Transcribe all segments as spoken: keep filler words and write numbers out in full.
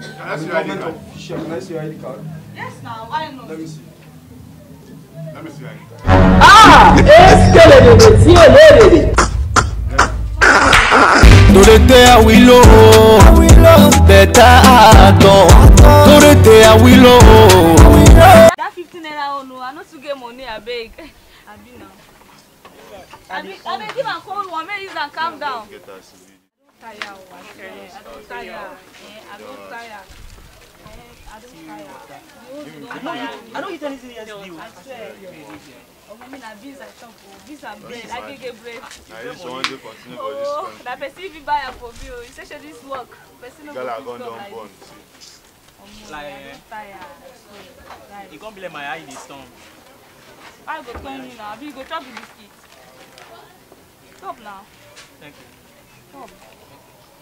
Can I see your I D card? Official, can I see your I D card? Yes, now. Why not? Let me see. Let me see your I D card. Dorete Awilo, Awilo, better actor. Dorete Awilo. That fifteen naira, oh no, I no too get money, abeg. Abi now. Abi, abeg, give am cold one, make use am calm down. Tire o. I don tire. Eh, I don tire. Eh, I don tire. The whole thing don tire me. I don't eat anything yesterday. I swear. Omo, me na beans I chop o. Beans and bread. I get get bread. Na this one dey continue for this country. Oh, na person fit buy am for me o. You say shey this work, person no go fit stop like this. Omo, I don tire. I swear. Guys. E come be like my eye dey storm. How I go turn you now? Abi you go chop the biscuit? Chop now. Thank you. Chop.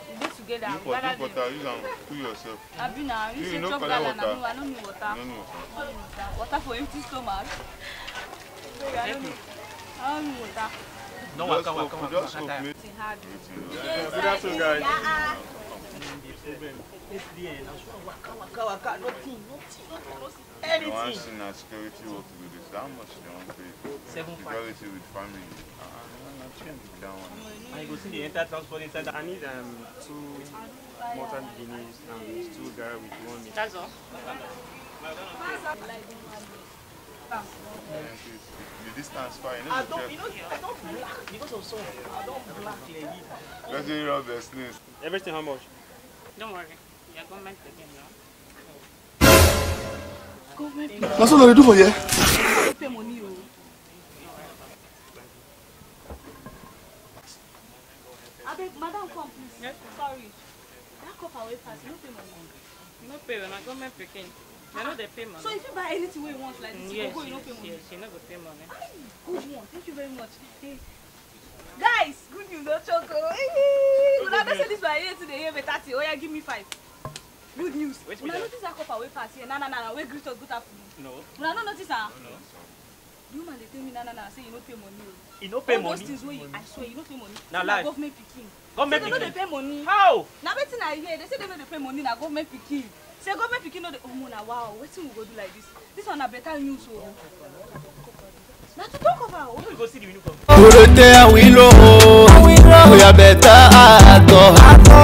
We dey together. Drink water, use am cool yourself. Abi na you say chop gala na me, I no need water. No need water. Water for empty stomach. Thank you. I no need water. No waka waka waka. Just go play. It's hard. Good afternoon, guys. Yesterday, eh, na so waka waka waka, nothing, nothing, nothing, no see anything. The one thing na security work we dey do. How much dem wan pay? Seven five. Security with family. Ah, na change be that one. And you go see the enter transport inside. I need um two mutton guineas and two garri with one meat. That's all. The distance far, you know. I don't, you know, I don't black because of sun. I don't black like this. Let's do your best, please. Everything how much? Don't worry. Your government again now. Na so dem dey do for here. Pay money o. Abeg, madam, come please. Sorry. That copper wey pass, you no pay money. You no pay, na government pikin. Dem no dey pay money. So if you buy anything wey you want like this, you go go, you no pay money. Yes, you no go pay money. Good one. Thank you very much. Guys, good news don choke o. Una know say this one here today hear better thing. Oya, give me five. Good news. Una notice that copper wey pass here? Na na na na wey greet us good afternoon. No. Una no notice am? No. The woman dey tell me na na na say you no pay money o. You no pay money? All those things wey you, I swear you no pay money. Na lie. Government pikin. Government pikin. Say dem no dey pay money. How? Na wetin I hear. Dem say dem no dey pay money, na government pikin. Say government pikin no dey. Omo na wow. Wetin we go do like this? This one na better news o. Na to talk of her o. Make we go see the uniform. Dorete Awilo, we are better actor.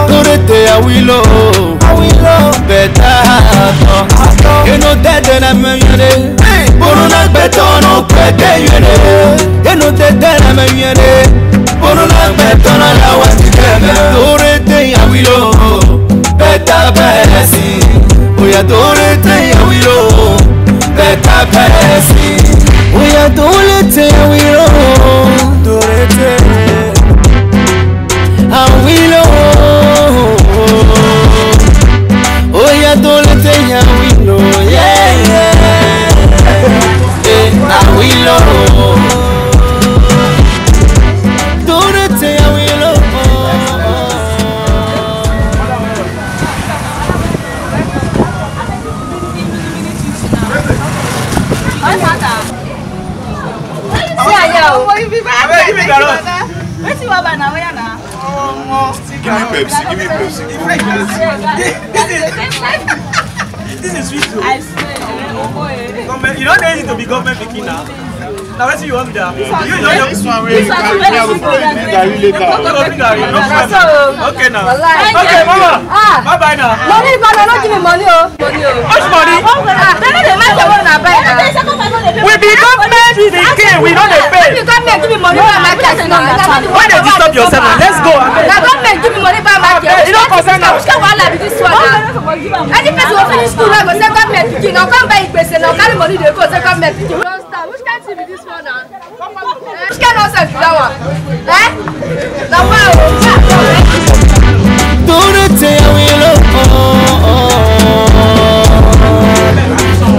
Dorete Awilo, better actor. You know that then I'm a yere. Bono na better no kwete yere. You know that then I'm a yere. Bono na better na la wati keme. Dorete Awilo, better person. Oya Dorete Awilo, better person. Oya Dorete Awilo, Dorete Awilo. Oya Dorete Awilo, yeah, yeah. Eh, Awilo. Dorete Awilo. What's matter? See aya o. Omo, you be bad person. Wetin you wan buy na? Oya na. Give me Pepsi, give me Pepsi. This is sweet o. I swear, omo eh. Government, you no dey easy to be government pikin na. Na wetin you wan be that? You know your this one wey you carry, me I go follow you drink garri later. You go drink garri, no problem. Okay now. Okay, mama. Ah. Bye bye now. Money gone, no give me money o. Which money? Ah, dem no dey mind the one I buy na. We be government pikin, we no dey pay. If you come here give me money, I buy. Why dey disturb yourself now? Let's go. Na government give me money buy market. You no concern now. Which kind wahala be this one now? Any person go finish school, I go say government pikin. Now come buy gbese, now carry money dey go say government pikin. Which kind thing be this one now? Which kind nonsense be that one? Eh? Na wa o. Dorete Awilo.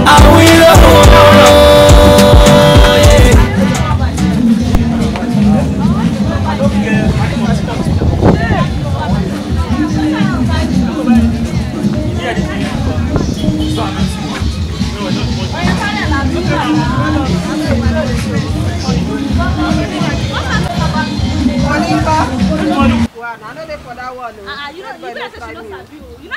Awilo. Money, pa. Wow, I no dey for that one o. Ah, ah, you know, you know say she no sabi o. You know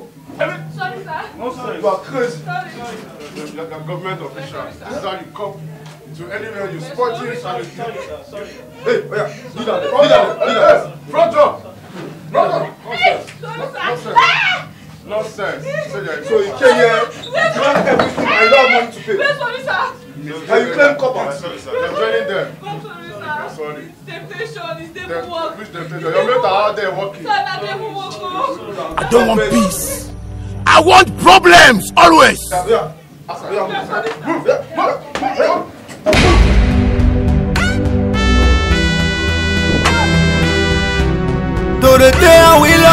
uniform. Sorry, sir. No, sorry. You are crazy. Sorry. Government official. This is how you come to anywhere you spot you. Sorry, sorry, sir. Sorry. Hey, oh yeah, leader, leader, leader. Front door. Front door. Nonsense. Nonsense. Nonsense. So you came here, you drank everything, and you don't have money to pay. Wait for me, sir. And you claim copper. Sorry, sir. You're joining them. Come to me, sir. Sorry. Temptation is devil work. Which temptation? Your mate are out there working. Sir, na devil work o. I don't want peace. I want problems always. Yeah, yeah. Move, yeah, move, move, yeah. Dorothea will